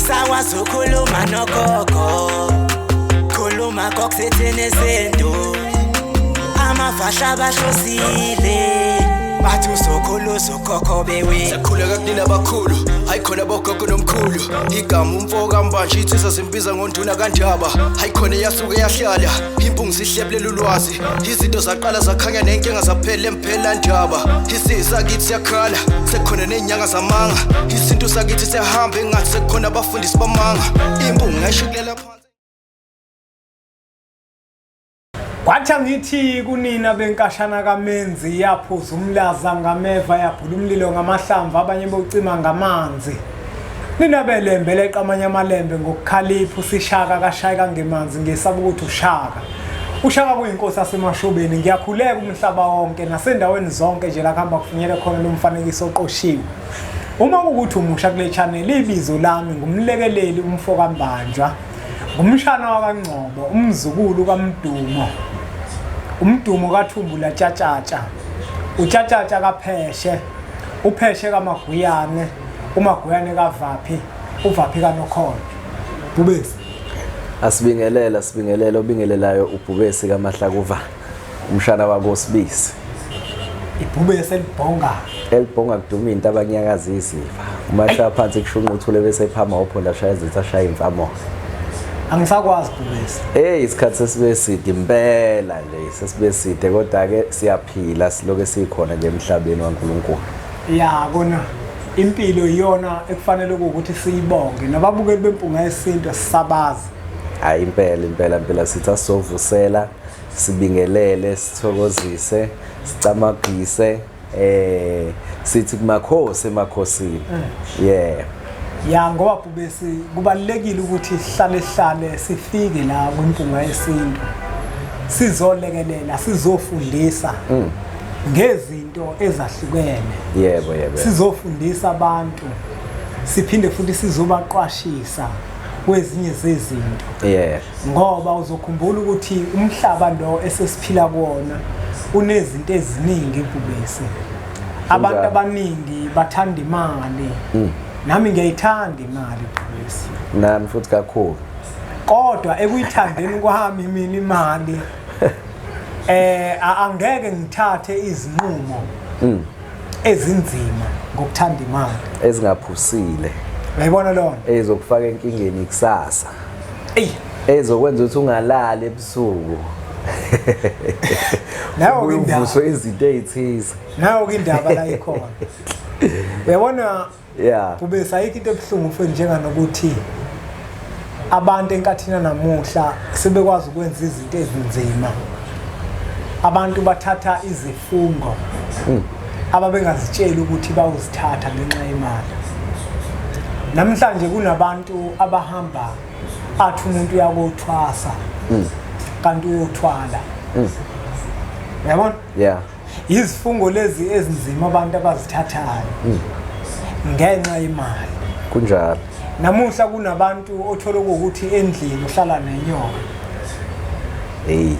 Angisakwazi ukukhuluma nogogo, khuluma kokusethene sento. Amafahla bahlosile, bathi usokhulu usokhokho bewe. Sakhuleka kunina abakhulu, hayi khona bogogo nomkhulu. Igama umfo kaMbanje insizwa zimbiza ngonduna kaNdaba. Hayi khona yasuke yahlala, impungu zihlebulela ulwazi. Izinto zaqala zakhanya nenkinga zaphela emphela ndaba. Isizwe sakithi siyakhala, sekukhona nezinyanga zamanga. Isintu sakithi siyahamba engathi sekukhona abafundisi bamanga. Impungu ngayishikulela phansi. Kwathi angithi kunina benkashana kaMenzi yaphuza umlaza ngameva yabhula umlilo ngamahlamvu abanye bocima ngamanzi. Nina belembe leqa amanye amalembe ngokukhalipha usishaka kashayeka ngemanzi ngesaba ukuthi ushaka. Ushaka kuyinkosi yasemashobeni ngiyakhuleka umhlaba wonke nasendaweni zonke nje la kuhamba kufinyele khona lo mfanekiso oqoshiwe. Uma kuwukuthi umusha kule channel ibizo lami ngumlekeleli umfo kaMbanjwa. Ngumshana wakaNgcobo, umzukulu kaMdumo. UMdumo kaThumbula Tshatshatsha. UTshatshatsha kaPheshe, uPheshe kaMaguyane, uMaguyane kaVaphi, uVaphi kaNokholo. Bhubesi. Asibingelele, asibingelele obingelelayo uBhubesi kaMahlakuva. Umshana wakoSibisi. Ibhubesi elibhonga. Elibhonga kuduma into abanyakaza izifa. Uma shaya phansi kushunqa uthule bese ephama ophonda ashaya izinto ashaya imfamo. Angisakwazi Bhubesi. Hey isikhathi sesibe side impela nje sesibe side kodwa ke siyaphila siloke sikhona nje emhlabeni waNkulunkulu. Ya kona impilo iyona ekufanele ukuthi siyibonge nababukeli bempunga yesintu sisabazi. Hayi impela impela impela sithi asizovusela sibingelele sithokozise sicamagise sithi kumakhosi emakhosini. Yeah. Ya ngoba Bhubesi kubalulekile ukuthi sihlale sihlale sifike la kwimpunga yesintu sizolekelela sizofundisa ngezinto ezahlukene. Yebo yebo. Sizofundisa abantu siphinde futhi sizobaqwashisa kwezinye zezinto. Yeah. Ngoba uzokhumbula ukuthi umhlaba lo esesiphila kuwona unezinto eziningi Bhubesi. Abantu abaningi bathanda imali. Nami ngiyayithanda imali Bhubesi. Nami futhi kakhulu. Kodwa ekuyithandeni kwami mina imali angeke ngithathe izinqumo ezinzima ngokuthanda imali ezingaphusile. Uyayibona lona? Ezokufaka enkingeni kusasa. Ey, ezokwenza ukuthi ungalali ebusuku. Nayo indaba. Uvuswe izinto ezithize. Nayo indaba la ikhona. Uyabona? Yeah. Kube sayikho into ebuhlungu mfowethu njenganokuthi abantu enkathini namuhla sebekwazi ukwenza izinto ezinzima. Abantu bathatha izifungo ababengazitsheli ukuthi bawuzithatha ngenxa yemali. Namhlanje kunabantu abahamba athi umuntu uyakothwasa kanti uyothwala. Uyabona? Yeah. Izifungo lezi ezinzima abantu abazithathayo ngenxa yemali. Kunjalo. Namuhla kunabantu othola ukuthi endlini uhlala nenyoka. Hey.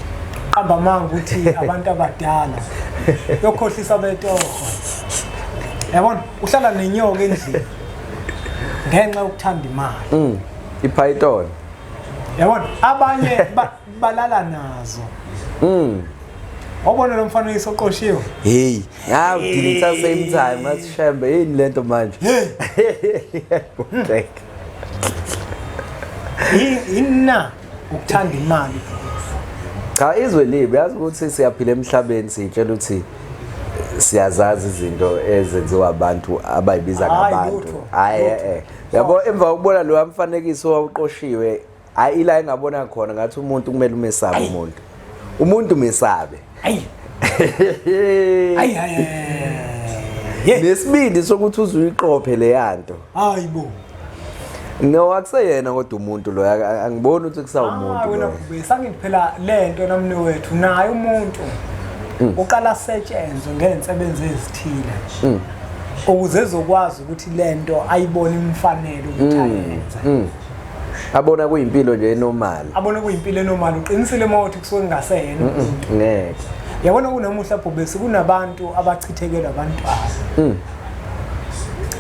Qamba manga ukuthi abantu abadala yokhohlisa betoho. Yabona uhlala nenyoka endlini ngenxa yokuthanda imali. iPython. Yabona abanye balala nazo. Wabona lo mfanekiso oqoshiwe? Hey, hawu delete same time asishembe yini lento manje? Hey. Inna ukuthanda imali. Cha izwe libi yazi ukuthi siyaphila emhlabeni sitshela ukuthi siyazazi izinto ezenziwa abantu abayibiza ngabantu. Hayi Yabo emva kokubona lo mfanekiso wawuqoshiwe hayi ila engabona khona ngathi umuntu kumele umesabe umuntu. Umuntu umesabe. Ayi. Ayi ayi. Nesibindi sokuthi uzuyiqophe le yanto. Hayibo. No akuseyena kodwa umuntu lo angiboni ukuthi kusawumuntu lo. Wena Bhubesi angithi phela lento namne wethu naye umuntu uqala setshenzwe ngensebenzo ezithile. Ukuze ezokwazi ukuthi lento ayibone imfanele ukuthi ayenze. Abona kuyimpilo nje enormal. Abona kuyimpilo enormal uqinisile mawuthi kusuke kungaseyena umuntu. Ngeke. Yabona kunamuhla Bhubesi kunabantu abachithekelwa abantwana.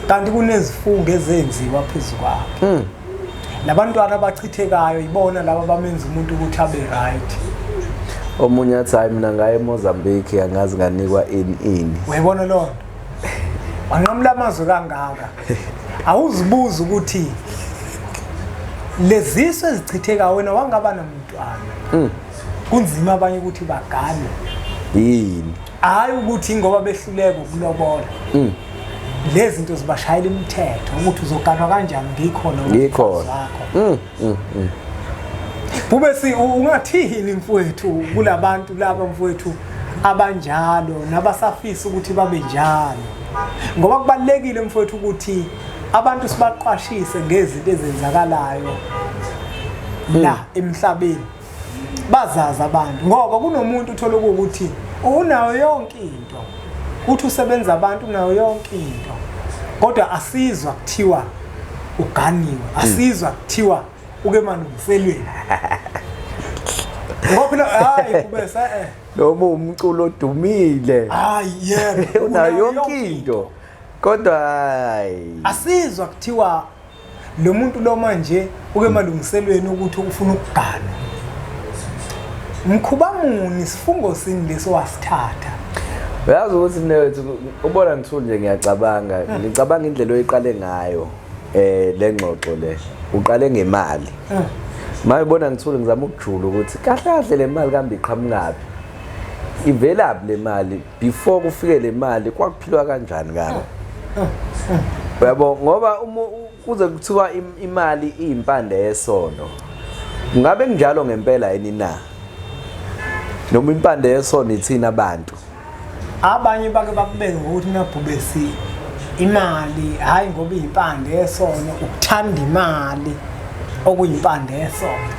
Kanti kunezifungo ezenziwa phezu kwakhe. Labantwana abachithekayo ibona laba bamenza umuntu ukuthi abe right. Omunye athi hayi mina ngaye eMozambique angazi nganikwa ini ini. Uyayibona loo nto? Wanqamula amazwe kangaka. Awuzibuza ukuthi lezisu ezichitheka wena wangaba namntwana. Kunzima abanye ukuthi bagane. Yini? Hayi ukuthi ngoba behluleka ukulobola. Lezi zinto zibashayela imithetho ukuthi uzoganwa kanjani ngikhona Ngikhona. Bube si ungathini mfowethu kulabantu laba mfowethu abanjalo nabasafisa ukuthi babe njalo, ngoba kubalekile mfowethu ukuthi abantu sibaqwashise ngezinto ezenzakalayo la emhlabeni, bazazi abantu, ngoba kunomuntu uthola ukuthi unayo yonke into, uthi usebenza abantu unayo yonke into, kodwa asizwa kuthiwa uganiwe, asizwa kuthiwa uke malungiselweni. Ngoba phela hayi kubese Noma umculo odumile. Hayi yebo, unayo yonke into. Kodwa hayi asizwa kuthiwa lo muntu lo manje uke malungiselweni ukuthi ufuna ukugana. Mkhuba muni, sifungo sini leso wasithatha? Uyazi ukuthi mnewethu, ubona ngithule nje ngiyacabanga, ngicabanga indlela oyiqale ngayo le ngxoxo le. Uqale ngemali. Maye ubona ngithule ngizama ukujula ukuthi kahle kahle le mali kambe iqhamukaphi? Ivelaphi le mali? Before kufike le mali kwakuphilwa kanjani kanga? Uyabo, ngoba uma kuze kuthiwa imali iyimpande yesono, ngabe kunjalo ngempela yini na? Noma impande yesono ithina abantu? Abanye bake bakubeke ngokuthi nabhubesi imali hayi ngoba iyimpande yesono, ukuthanda imali okuyimpande yesono.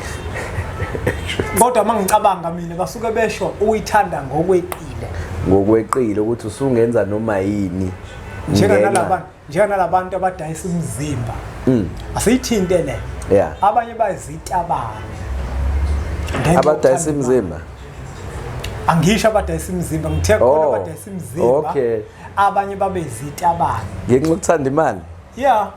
Kodwa uma ngicabanga mina basuke besho ukuyithanda ngokweqile. Ngokweqile ukuthi usungenza noma yini. Njenganalabantu, njenganalabantu abadayisa umzimba. Asiyithinte le. Abanye bayizitabane. Abadayisa imizimba? Angisho abadayisa imizimba, ngithe khona abadayisa imizimba. Abanye babezitabane. Ngenxa yokuthanda imali? Yeah.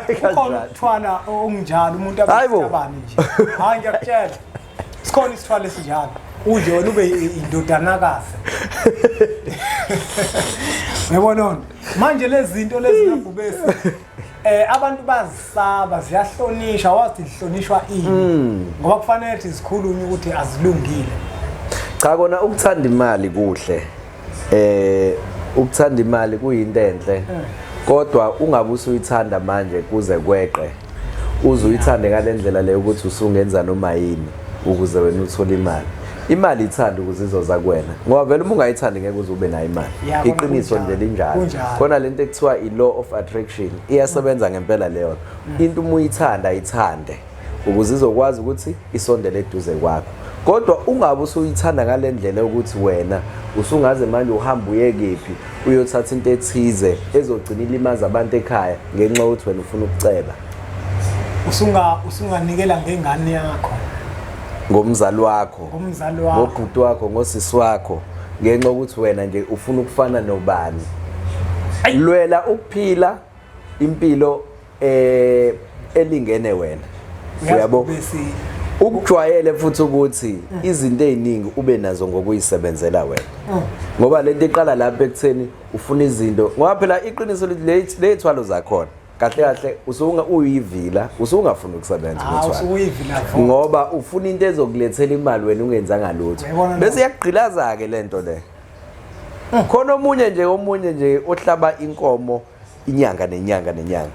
Kukhona ukuthwala okunjalo, umuntu abezitabane nje. Hayi ngiyakutshela. Sikhona isithwalo esinjalo. Unje wena ube indodanakazi. Uyabona? Manje lezi zinto lezi nabhubesi abantu bazisaba, ziyahlonishwa, wazi zihlonishwa ini, ngoba kufanele ukuthi zikhulunywe ukuthi azilungile. Cha kona ukuthanda imali kuhle. Ukuthanda imali kuyinto enhle. Kodwa ungabe usuyithanda manje kuze kweqe. Uze uyithande ngalendlela leyo ukuthi usungenza noma yini ukuze wena uthole imali. Imali ithanda ukuze izoza kuwena, ngoba vele uma ungayithandi ngeke uze ube nayo imali. Iqiniso nje linjalo. Khona lento ekuthiwa i-law of attraction iyasebenza ngempela leyo. Into uma uyithanda ithande ukuze izokwazi ukuthi isondele eduze kwakho. Kodwa ungabe usuyithanda ngalendlela ukuthi wena usungaze manje uhambe uye kephi uyothatha into ethize ezogcina ilimaza abantu ekhaya ngenxa yokuthi wena ufuna ukuceba. Usunganikela ngengane yakho, ngomzali wakho, ngomzali wakho, ngobhuti wakho, ngosisi wakho, ngenxa yokuthi wena nje ufuna ukufana nobani. Lwela ukuphila impilo elingene wena. Uyabo, ukujwayele futhi ukuthi izinto eziningi ube nazo ngokuyisebenzela wena, ngoba lento iqala lapha ekutheni ufuna izinto, ngoba phela iqiniso lithi lethwalo zakhona kahle kahle usunga uyivila, usungafuni ukusebenza ngoba ufuna into ezokulethela imali wena ungenzanga lutho, bese iyakugqilaza ke lento le. Khona omunye nje ohlaba inkomo inyanga nenyanga nenyanga,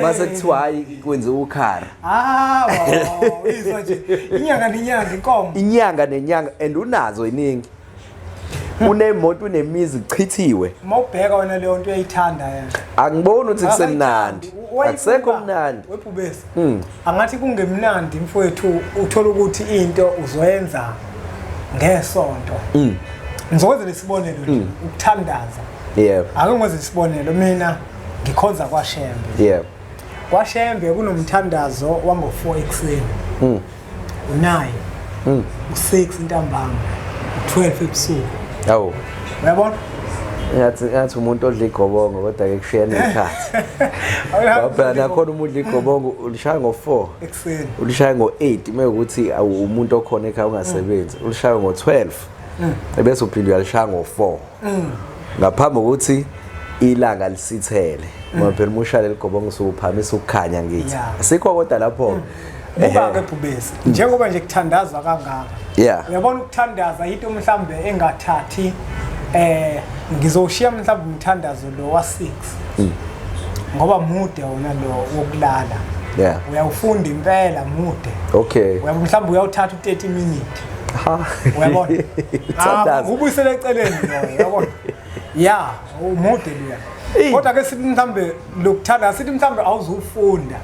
mase kuthiwa hayi kwenziwa ukhara. Izwa nje, inyanga nenyanga inkomo, inyanga nenyanga, and unazo iningi, unemoto, unemizi, kuchithiwe. Mawubheka wena leyo nto uyayithanda yena? Angiboni ukuthi kusemnandi, akusekho mnandi. Webhubesi, angathi kungemnandi mfowethu, uthola ukuthi into uzoyenza ngesonto. Ngizokwenzela isibonelo nje, ukuthandaza. Ake ngikwenze isibonelo, mina ngikhonza kwaShembe. KwaShembe kunomthandazo wango-4 ekuseni, u-9, u-6 ntambama, u-12 ebusuku. Awu. Uyabona? Ngathi umuntu odla igobongo kodwa ke kushiya nekhathi. Ngoba nakhona uma udla igobongo ulishaya ngo-4 ekuseni. Ulishaya ngo-8 uma ukuthi umuntu okhona ekhaya ungasebenzi, ulishaya ngo-12. Ebese uphinde uyalishaya ngo-4. Ngaphambi kokuthi ilanga lisithele. Ngoba phela uma ushaya ligobongo usuke uphamisa ukukhanya ngithi. Sikho kodwa lapho. Buka ke Bhubesi, njengoba nje kuthandazwa kangaka. Uyabona ukuthandaza into mhlambe engathathi ngizoshiya mhlambe umthandazo lo wa 6. Ngoba mude wona lo wokulala. Uyawufunda impela mude. Okay. Uyabo mhlambe uyawuthatha u30 minutes. Uyabona? Ah, ubuyisele eceleni lo, uyabona? Yeah, umude luya. Kodwa ke sithi mhlambe lokuthandaza sithi mhlambe awuzufunda.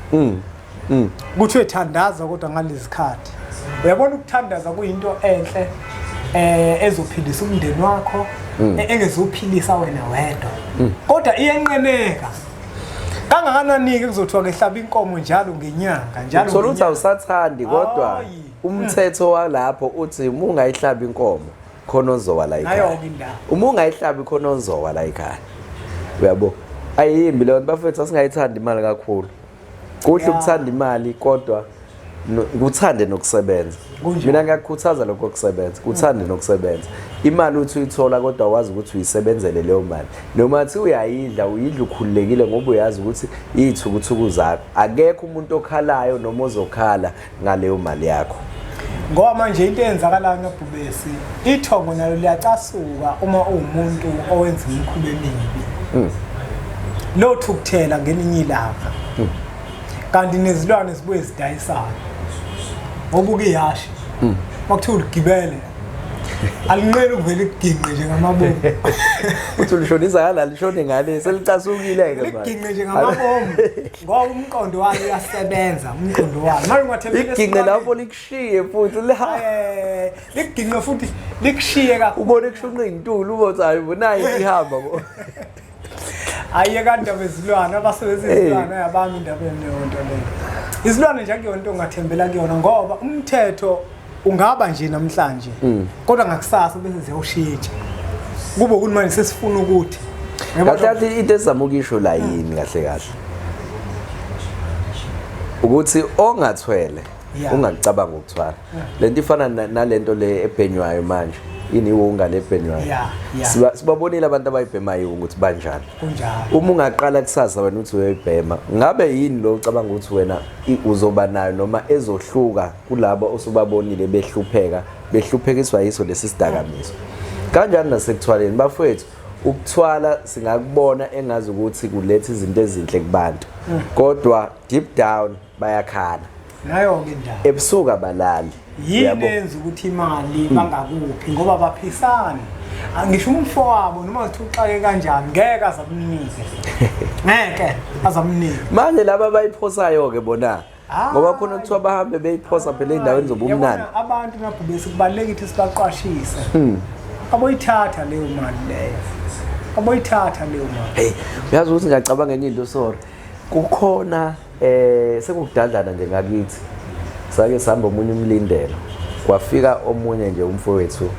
Kuthiwe thandaza kodwa ngalezikhathi. Uyabona ukuthandaza kuyinto enhle ezophilisa umndeni wakho, engezophilisa wena wedwa. Kodwa iyenqeneka. Kangakanani ke kuzothiwa ngehlaba inkomo njalo ngenyanga, njalo. Uthola ukuthi awusathandi kodwa umthetho walapho uthi uma ungayihlabi inkomo khona ozowa la ekhaya. Uma ungayihlabi khona ozowa la ekhaya. Uyabo? Ayimbi leyo bafethu, asingayithandi imali kakhulu. Kuhle ukuthanda imali kodwa kuthande nokusebenza. Mina ngiyakukhuthaza lokho kusebenza, kuthande nokusebenza. Imali uthi uyithola kodwa wazi ukuthi uyisebenzele leyo mali. Noma athi uyayidla, uyidla ukhululekile ngoba uyazi ukuthi iy'thukuthuku zakho. Akekho umuntu okhalayo noma ozokhala ngaleyo mali yakho. Ngoba manje into eyenzakalayo noBhubesi, ithongo nalo liyacasuka uma uwumuntu owenza imikhuba emibi. Lothukuthela ngelinye ilanga. Kanti nezilwane zibuye zidayisana. Ngoba ihhashi. Makuthiwa uligibele. Alinqeni ukuvela ikuginqe nje ngamabomu. Uthi ulishonisa ngala lishone ngale selicasukile ke manje. Liginqe nje ngamabomu. Ngoba umqondo wayo uyasebenza, umqondo wayo. Manje ungathembela Liginqe lapho likushiye futhi liha. Liginqe futhi likushiye kakhulu. Ubone kushunqa intulu ubothi hayi bonayi ihamba bo. Ayiye kandaba izilwane, abasebenzisa izilwane ayabami indaba leyo nto leyo. Izilwane nje akuyona into ongathembela kuyona ngoba umthetho ungaba nje namhlanje kodwa ngakusasa bese ziyawushintsha. Kube ukuthi manje sesifuna ukuthi kahle kahle into esizama ukisho la yini kahle kahle ukuthi ongathwele ungakucabanga ukuthwala. Lento ifana nalento le ebhenywayo manje, iniwunga lebhenywayo. Sibabonile abantu abayibhemayo iwunga ukuthi banjani. Uma ungaqala kusasa wena uthi uyoyibhema, ngabe yini lo ucabanga ukuthi wena uzoba nayo noma ezohluka kulabo osubabonile behlupheka, behluphekiswa yiso lesi sidakamizwa. Kanjani nasekuthwaleni bafowethu, ukuthwala singakubona engazi ukuthi kuletha izinto ezinhle kubantu, kodwa deep down bayakhala. Nayo ke indaba. Ebusuku abalali. Yini enza ukuthi imali bangakuphi ngoba baphisana. Ngisho umfo wabo noma uthi uxake kanjani ngeke azamnike. Ngeke azamnike. Manje laba abayiphosayo ke bona ngoba khona kuthiwa bahambe beyiphosa phela endaweni zobumnandi. Abantu nabhubesi kubalulekile ukuthi sibaqwashise. Aboyithatha leyo mali leyo. Aboyithatha leyo mali. Hey, uyazi ukuthi ngiyacabanga enye into, sorry. Kukhona sekukudadlana nje ngakithi. Sake sihamba omunye umlindelo. Kwafika omunye nje umfowethu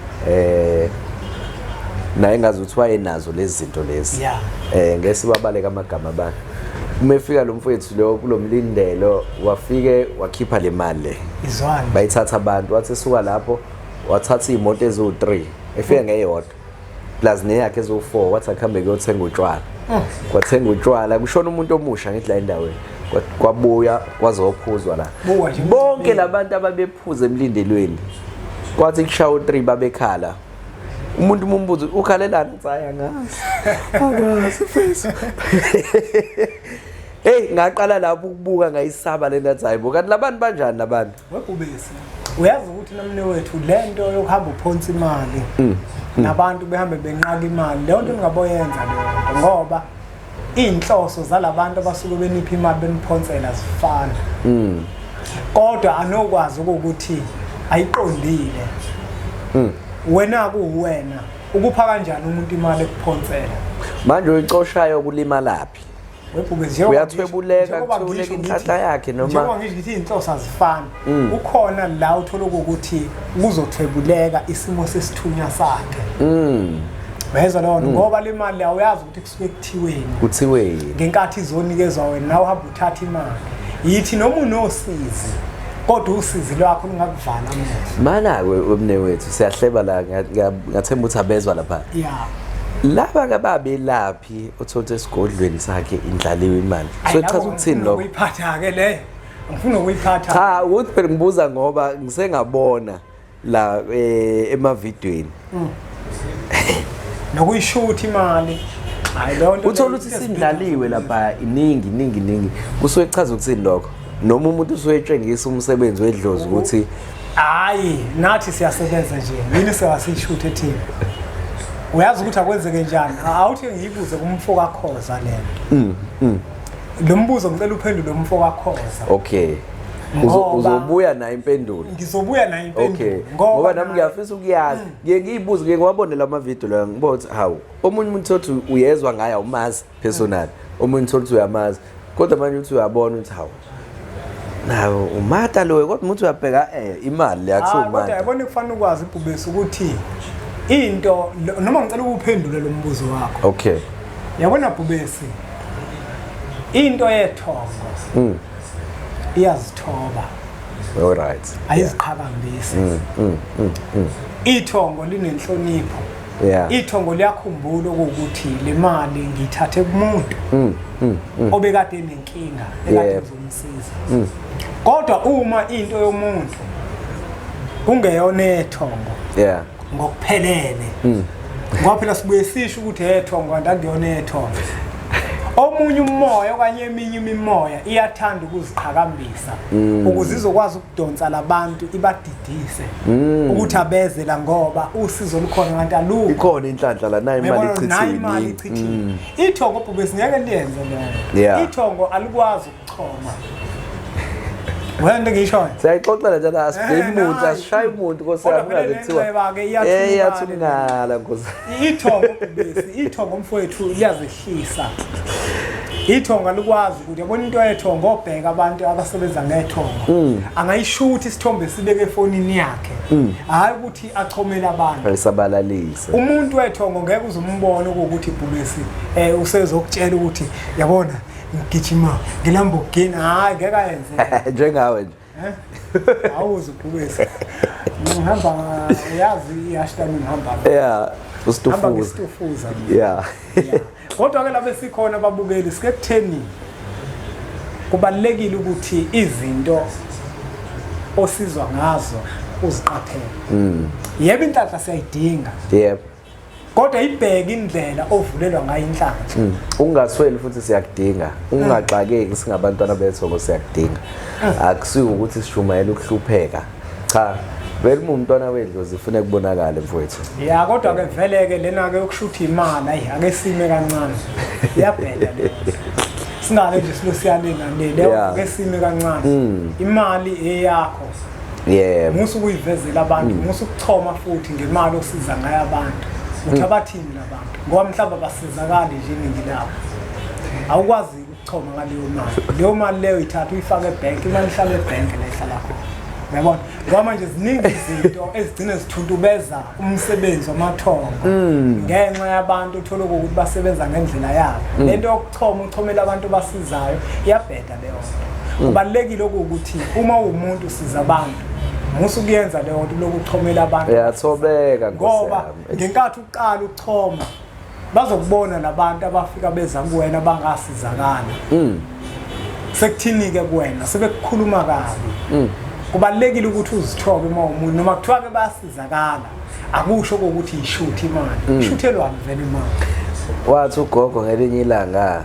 naye ngazi ukuthi wayenazo lezi zinto lezi. Ngeke sibabaleka amagama abantu. Uma efika lo mfowethu lo kulomlindelo wafike wakhipha le mali le. Izwani. Bayithatha abantu wathi esuka lapho wathatha imoto eziwu3 efika ngeyodwa. Plus neyakhe eziwu4 wathi akuhambe kuyothenga utshwala. Kwathenga utshwala kushona umuntu omusha ngithi la endaweni. Kwabuya kwazophuzwa la. Bonke labantu ababephuza emlindelweni kwathi kushaya u3 babekhala. Umuntu umumbuzo ukhalelani uthi hayi angazi. Angazi mfethu. Hey ngaqala lapho ukubuka ngayisaba le nto hayibo kanti labantu banjani labantu? Webhubesi. Uyazi ukuthi namne wethu lento yokuhamba uphonsa imali nabantu behambe benqaka imali leyo nto ningaboyenza leyo nto ngoba inhloso zalabantu abasuke benipha imali beniphonsela zifana. Kodwa anokwazi ukuthi ayiqondile. Wena kuwena ukupha kanjani umuntu imali ekuphonsela? Manje uyicoshayo kulima laphi? Webhubesi Uyathwebuleka, kuthwebuleka inhlanhla yakhe noma njengoba ngisho ngithi inhloso azifani. Ukhona la uthola ukuthi kuzothwebuleka isimo sesithunya sakhe. Uyezwa leyo nto, ngoba le mali awuyazi ukuthi kusuke kuthiweni. Kuthiweni? Ngenkathi izonikezwa wena, nawe uhamba uthatha imali. Yithi noma unosizi, kodwa usizi lwakho lungakuvala amehlo. Mana-ke wemne wethu, siyahleba la, ngiyathemba ukuthi abezwa lapha. Laba ke babelaphi othola esigodlweni sakhe indlaliwe imali. So chaza ukuthini lokho? Ukuyiphatha-ke leyo. Ngifuna ukuyiphatha. Cha, ukuthi phela ngibuza ngoba ngisengabona la emavidweni. Nokuyishutha imali. Hayi leyo nto. Uthola ukuthi sindlaliwe lapha iningi iningi iningi. Kusuke kuchaza ukuthini lokho? Noma umuntu usuke etshengisa umsebenzi wedlozi ukuthi hayi nathi siyasebenza nje. Yini singasishuthe thina? Uyazi ukuthi akwenzeke njani? Awuthi ngiyibuze kumfo kaKhoza lento. Lo mbuzo ngicela uphendule umfo kaKhoza. Okay. Uzobuya nayo impendulo. Ngizobuya nayo impendulo. Okay. Ngoba nami ngiyafisa ukuyazi. Ngiye ngiyibuze, ngiye ngiwabone la mavidiyo la, ngibona ukuthi hawu, omunye umuntu uthi uyezwa ngaye awumazi personal. Omunye uthi uyamazi. Kodwa manje uthi uyabona ukuthi hawu, nawo umata lo, kodwa umuntu uyabheka imali le akuthiwa Kodwa umata. yabona kufanele ukwazi ibhubesi ukuthi into noma ngicela ukuphendula lo mbuzo wakho. Okay. Yabona bhubesi, into yethongo iyazithoba. All right. Ayiziqhakambisi. Ithongo linenhlonipho. Ithongo liyakhumbula ukuthi le mali ngiyithathe kumuntu obekade enenkinga ekade ngizomsiza. Kodwa uma into yomuntu kungeyona ethongo ngokuphelele, ngoba phela sibuye sisho ukuthi ethongo kanti akuyona ethongo. Omunye umoya okanye eminye imimoya iyathanda ukuziqhakambisa ukuze izokwazi ukudonsa labantu ibadidise ukuthi abeze la, ngoba usizo lukhona kanti alukho. Ikhona inhlanhla la, nayo imali Uyabona, nayo imali ichithiwe. Ichithiwe. Ithongo bhubesi ngeke liyenze leyo. Ithongo alikwazi ukuchoma. Wena into engishoyo. Siyayixoxela nje la, asibheki umuntu, asishaye umuntu, Nkosi Kodwa yami, phela ungaze kuthiwa, lenxeba-ke iyathungala iyathungala, Nkosi. Ithongo bhubesi, ithongo mfowethu liyazehlisa. Ithongo alikwazi ukuthi yabona into yethongo, obheka abantu abasebenza ngethongo. Angayishuthi isithombe sibeke efonini yakhe. Hayi ukuthi achomele abantu. Ayisabalalise. Umuntu wethongo ngeke uzumbone ukuthi bhubesi usezokutshela ukuthi yabona ngigijima ngeLamborghini, hayi ngeke ayenze. Njengawe nje. Awuzi bhubesi. Ngihamba uyazi ihashtag ngihamba. Usitufuza. Hamba ngisitufuza mina. Kodwa ke lapho esikhona ababukeli sike kutheni kubalekile ukuthi izinto osizwa ngazo uziqaphele. Yebo inhlanhla siyayidinga. Kodwa ibheke indlela ovulelwa ngayo inhlanhla. Ungasweli futhi siyakudinga. Ungaxakeki singabantwana bethongo siyakudinga. Akusiwo ukuthi sishumayela ukuhlupheka. Cha, vele uma umntwana wedlozi ufuna kubonakale mfowethu. Ya, kodwa ke vele ke lena ke yokushutha imali, ayi ake sime kancane. Iyabheda leyo. Singale nje silosiyane nale, leyo ake sime kancane. Imali eyakho. Musu ukuyivezela abantu, musu ukuchoma futhi ngemali osiza ngayo abantu. Uthi abathini labantu? Ngoba mhlawumbe abasizakali nje iningi labo. Awukwazi ukuchoma ngaleyo mali. Leyo mali leyo ithatha uyifake ebank, imali ihlala ebank la ihlala khona. Uyabona? Ngoba manje ziningi izinto ezigcine zithuntubeza umsebenzi wamathongo. Ngenxa yabantu uthola ukuthi basebenza ngendlela yabo. Lento yokuchoma uchomela abantu basizayo iyabheda leyo nto. Kubalekile ukuthi uma uwumuntu usiza abantu, musu kuyenza leyo nto lokuchomela abantu. Uyathobeka Nkosi Ngoba yami. ngenkathi uqala ukuchoma bazokubona labantu abafika beza kuwena bangasizakala. Sekuthini ke kuwena sebekukhuluma kabi. Kubalekile ukuthi uzithobe uma umuntu noma kuthiwa ke bayasizakala, akusho ukuthi ishuthi imali. Ishuthelwani vele imali? Wathi ugogo ngelinye ilanga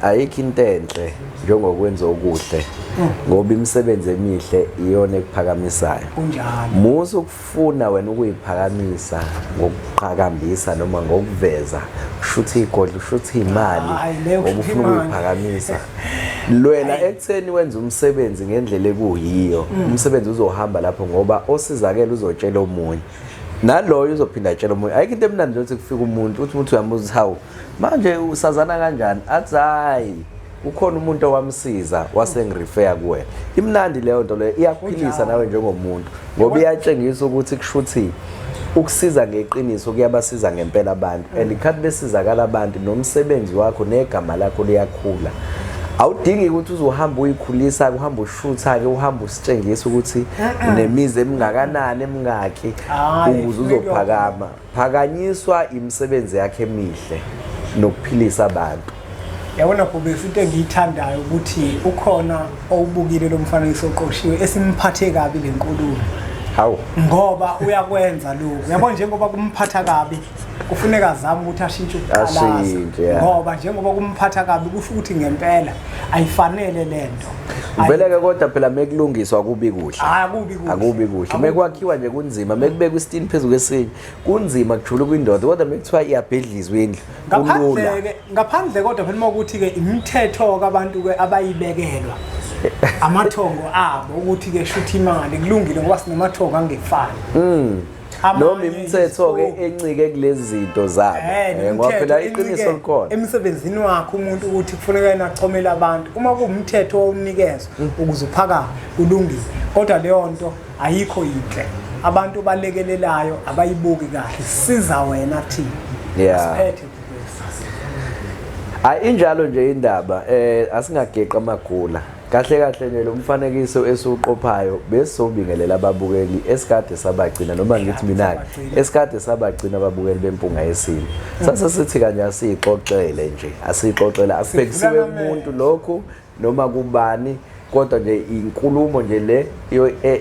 ayikho into enhle njengokwenza okuhle, ngoba imisebenzi emihle iyona ekuphakamisayo. Kunjalo. Musa ukufuna wena ukuyiphakamisa ngokuqhakambisa noma ngokuveza, ushuthe igodlo, ushuthe imali, Hayi, leyo ngoba kushutha ufuna imali. ukuyiphakamisa. Lwela ekutheni wenze umsebenzi ngendlela ekuyiyo. Umsebenzi uzohamba lapho ngoba osizakele uzotshela omunye, naloyo uzophinda atshele omunye. Ayikho into emnandi ukuthi kufika umuntu uthi umuntu uyambuza ukuthi hawu manje usazana kanjani, athi hayi ukhona umuntu owamsiza wasengirefer kuwena. Imnandi leyo nto leyo, iyakuphilisa nawe njengomuntu ngoba iyatshengisa ukuthi kushuthi Ukusiza ngeqiniso kuyabasiza ngempela abantu, and ikhathi besizakala abantu nomsebenzi wakho negama lakho liyakhula. Awudingi ukuthi uzohamba uyikhulisa, uhamba ushutha-ke, uhamba usitshengisa ukuthi unemizi emingakanani emingaki ukuze uzophakama. Phakanyiswa imisebenzi yakhe emihle nokuphilisa abantu. Yabona Bhubesi, into engiyithandayo ukuthi ukhona owubukile lo mfanekiso oqoshiwe esimphathe kabi le nkulumo. Hawu. Ngoba uyakwenza lokhu. Yabo, njengoba kumphatha kabi kufuneka azame ukuthi ashintshe ukuqalaza. Ashintshe, yeah. Ngoba njengoba kumphatha kabi kusho ukuthi ngempela ayifanele lento. Vele-ke kodwa phela mekulungiswa kubi kuhle. Hayi, akubi kuhle. Akubi kuhle. Mekwakhiwa nje kunzima, mekubekwa isitini phezu kwesinye kunzima, kujula kwindoda, kodwa mekuthiwa iyabhedlizwa indlu kulula. Ngaphandle kodwa phela uma ukuthi ke imithetho kabantu ke abayibekelwa amathongo abo ukuthi ke shuthi imali kulungile ngoba sinamathongo angefani. Noma imithetho-ke encike kulezi zinto zabo. Ngoba phela iqiniso likhona. Emsebenzini wakhe umuntu ukuthi kufuneka yena achomele abantu, uma kuwumthetho owunikezwa ukuze uphakame kulungile, kodwa leyo nto ayikho yinhle. Abantu balekelelayo abayibuki kahle. Siza wena thina. Siphethe, Bhubesi. Hayi, injalo nje indaba. Asingageqi amagula. Kahle kahle nje lo mfanekiso esiwuqophayo besizobingelela ababukeli esikade sabagcina, noma ngithi mina Sabagcina. esikade sabagcina ababukeli beMpunga Yesintu. Sase sithi kanje asiyixoxele nje, asiyixoxele, akubhekisiwe Sivulana kumuntu lokhu noma kubani, kodwa nje inkulumo nje le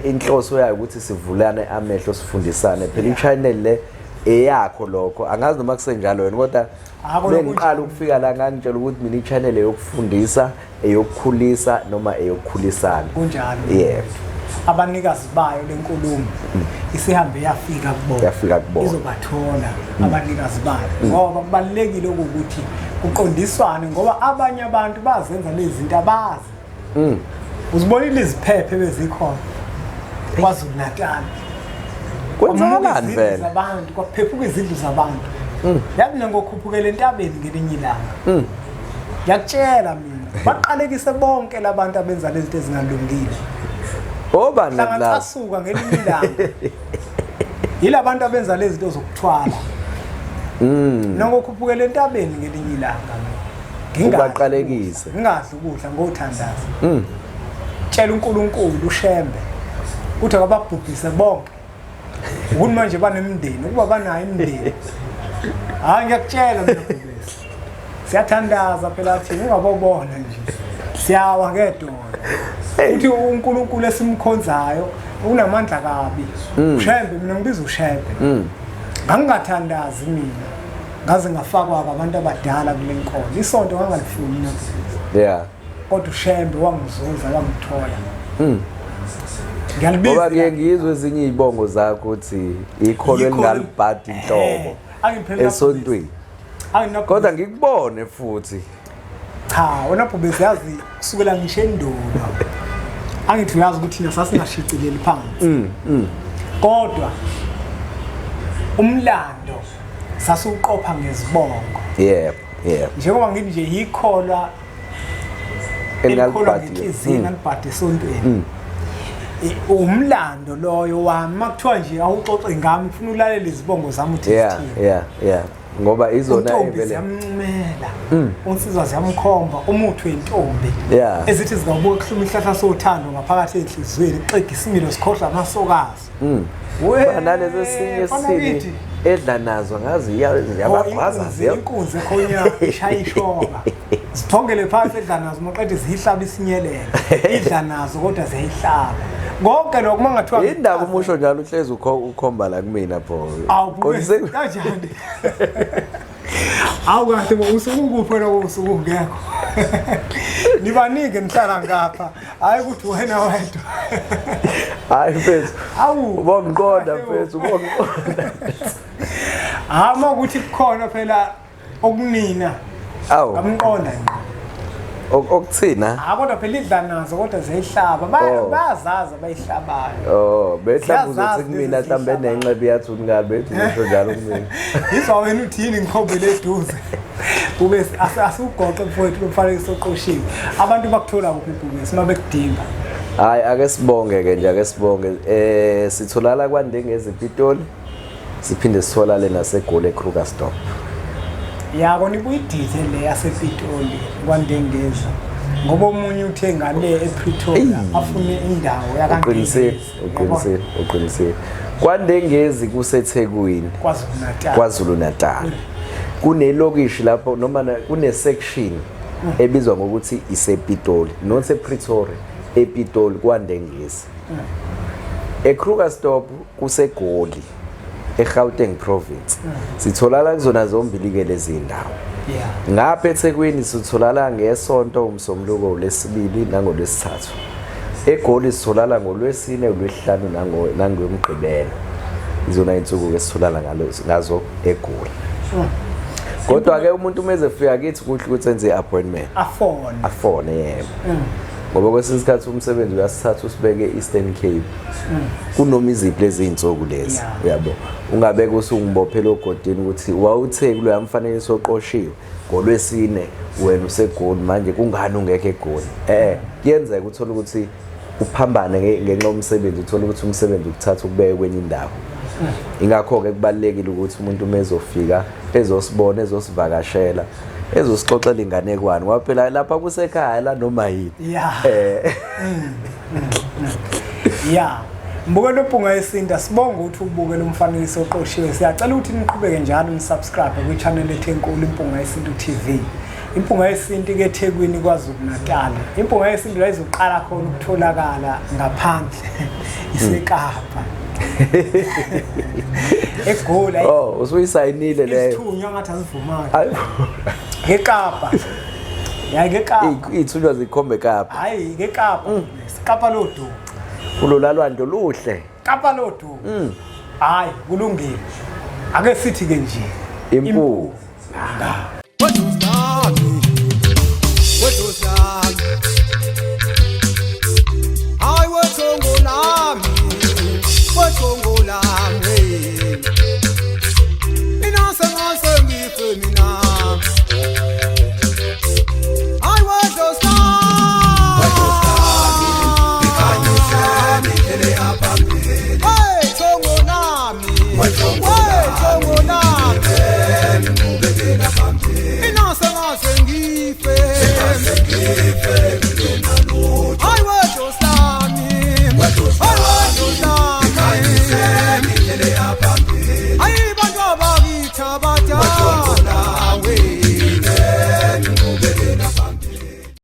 inhloso yayo ukuthi sivulane amehlo, sifundisane. Phela i-channel le eyakho lokho, angazi noma kusenjalo wena, kodwa Akho bengiqala ukufika la ngangitshela ukuthi mina i-channel eyokufundisa, eyokukhulisa noma eyokukhulisana. Kunjalo. Yebo. Abanikazi bayo lenkulumo isihambe yafika kubona. Yafika kubona. Izobathola abanikazi bayo, ngoba kubalulekile ukuthi kuqondiswane, ngoba abanye abantu bazenza lezi zinto abazi. Uzibonile iziphephe bezikhona KwaZulu Natal? Kwenzakalani vele? Zabantu kwaphephuka izindlu zabantu. Yazi mina ngokhuphukela entabeni ngelinye ilanga, ngiyakutshela mina, baqalekise bonke labantu abenza lezi zinto ezingalungile. Obani laba? Hlangacasuka ngelinye ilanga yilabantu abenza lezi zinto zokuthwala. Nongokhuphukela entabeni ngelinye ilanga mina. Ngingadli Ubaqalekise. ukudla, ngingadli ukudla, ngothandaza, tshela uNkulunkulu uShembe uthi akababhubhise bonke, ukuthi manje banemindeni, ukuba banayo imindeni. Hayi, ngiyakutshela mina Bhubesi, siyathandaza phela thina, ungabobona nje siyawa ngedolo, uthi uNkulunkulu esimkhonzayo unamandla kabi. uShembe, mina ngibiza uShembe. Ngangingathandazi mina ngaze ngafakwa abantu abadala kule nkolo. Isonto ngangalifuni mina, kodwa uShembe wangizuza, wangithola. Ngiyalibiza. Ngoba kuye ngizwe ezinye izibongo zakho ukuthi ikholo elingalibhadi inhlobo Angiphela esontweni, kodwa ngikubone futhi. Cha, wena Bhubesi, yazi kusukela ngisho endulo, angithi uyazi ukuthi thina sasingashicileli phansi, kodwa umlando sasiwuqopha ngezibongo. Yebo yebo Njengoba ngithi nje yikholwa elikholwa elingalibhadi ngenhliziyo, engalibhadi esontweni. Umlando loyo wami. Makuthiwa nje awuxoxe ngami, ufuna ulalele izibongo zami uthi zithini. Yeah, ngoba izona Untombi evele ziyamncumela, unsizwa ziyamkhomba umuthi wentombi ezithi zingawubuka kuhluma ihlahla sothando ngaphakathi enhliziyweni, kuxega isimilo, sikhohlwa amasokazi. We, nalezi esinye mfana esini kithi. Edla nazo ngazi Oh, ziyabagwaza. Inkunzi ekhonya ishaya ishoba, zithongele phansi, edla nazo, maqede ziyihlaba isinyelela, idla nazo kodwa ziyayihlaba konke lokho uma ngathiwa Indaba umusho njalo uhlezi ukhomba la kumina pho. Awu, Qondise. Bhubesi, kanjani? Awu kahle bo, usuke ukuphi wena? Usuke ungekho. Nibanike nihlala ngapha, hayi ukuthi wena wedwa. Hayi mfethu. Awu. Ubongiqonda mfethu, ubongiqonda. Hayi, uma ukuthi kukhona phela okunina Awu. ngamqonda nje. Okuthina? Hayi, kodwa phela idla nazo kodwa ziyayihlaba. Oh. Bayazazi abayihlabayo. Oh, mhlawumbe uzothi Ziyazazi kumina lezi mhlawumbe eziyihlabayo. nenxeba iyathi ngale bethi ngisho njalo kumina. Yizwa wena uthini, ngikhombele eduze. Bhubesi, asiwugoqe mfowethu lo mfanekiso oqoshiwe. Abantu bakuthola kuphi, Bhubesi, uma bekudinga? Hayi, ake sibonge ke nje, ake sibonge. Sitholakala kwaNdengezi ePitoli. Siphinde sitholale naseGoli eKrugersdorp. Ya kona ibuyidithe le yasePitoli kwaNdengezi. Ngoba omunye uthe ngale ePretoria afune indawo Uqinisile, yakaNdengezi. uqinisile, uqinisile. KwaNdengezi kuseThekwini. KwaZulu Natal. KwaZulu Natal. Kunelokishi lapho noma kune section ebizwa ngokuthi isePitoli, not ePretoria, ePitoli kwaNdengezi. EKrugersdorp kuseGoli eGauteng province. Sitholakala kuzona zombili ke lezi ndawo. Ngapha eThekwini sitholakala ngesonto, umsombuluko, uLwesibili nangoLwesithathu. EGoli sitholakala ngoLwesine, uLwesihlanu nangoMgqibelo. Izona insuku ke sitholakala ngalo ngazo eGoli. Kodwa ke umuntu uma ezefika kithi kuhle ukuthi enze i-appointment. Afone. Afone yebo. Ngoba kwesinye isikhathi umsebenzi uyasithatha usibeke e-Eastern Cape. Kunoma iziphi lezi iy'nsuku lezi, uyabo. Ungabeke usungibophela ogodini ukuthi wawuthe kuloya mfanekiso oqoshiwe ngoLwesine wena useGoli manje kungani ungekho eGoli? Kuyenzeka uthole ukuthi uphambane ngenxa yomsebenzi, uthole ukuthi umsebenzi ukuthatha ukubeke kwenye indawo. Ingakho-ke kubalulekile ukuthi umuntu uma ezofika ezosibona, ezosivakashela, ezosixoxela inganekwane, ngoba phela lapha kusekhaya la noma yini. Ya. Mbukelo Mpunga Yesintu, sibonga ukuthi ubukele umfanekiso oqoshiwe. Siyacela ukuthi niqhubeke njalo nisubscribe kwi-channel ethu enkulu Impunga Yesintu TV. Impunga Yesintu ke eThekwini KwaZulu Natal. Impunga Yesintu la izoqala khona ukutholakala ngaphandle iseKapa. eGoli. Oh, usuyisayinile leyo. Isithunywa ngathi asivumanga. NgeKapa. Yayi ngeKapa. Iy'thunywa zikhombe eKapa. Hayi ngeKapa. Kapa lodu. Kulola lwandle luhle. Kapa lodu. Hayi kulungile. Ake sithi ke nje. Impu. Inase ngase ngife.